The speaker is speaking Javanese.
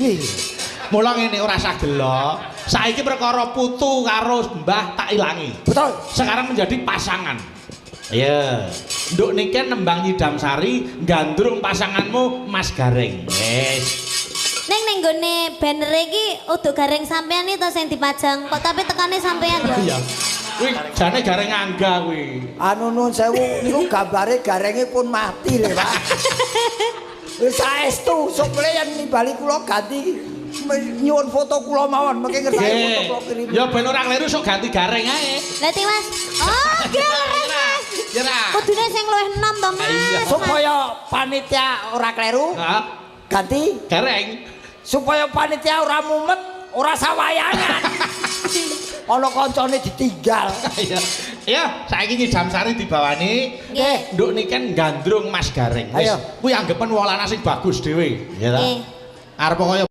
Piye? Mula ngene, ora usah gelo. Saiki perkara putu karo mbah tak ilangi. Betul. Sekarang menjadi pasangan. Iya. Nduk Niken nembang Nyidam Sari, gandrung pasanganmu Mas Gareng. Wes. Ning ning nggone banner iki udu Gareng sampean iki to sing dipajang. Kok tapi tekane sampean ya? Iya. Kuwi jane Gareng Angga kuwi. Anu, nuwun sewu, niku gambare Garenge pun mati lho, Pak. Wis saestu, sok yen nimbali kula ganti, nyuwun foto kula mawon, mengke ngersake foto kula kirim. Ya ben ora kleru, sok ganti Gareng ae. Lah ti Mas. Oh, nggih leres, Mas. Ya ra. Kudune sing luwih enom to, Mas. Iya. Supaya panitia ora kleru, Hah? ganti. Gareng. Supaya panitia ora mumet, ora sawayangan. Ana kancane ditinggal. Iya. Ya, saiki Nyidam Sari dibawani. Nggih. Nduk Niken gandrung Mas Gareng. Wis, Ayo. kuwi anggepen wong lanang sing bagus dhewe, ya ta? Nggih. Arep kaya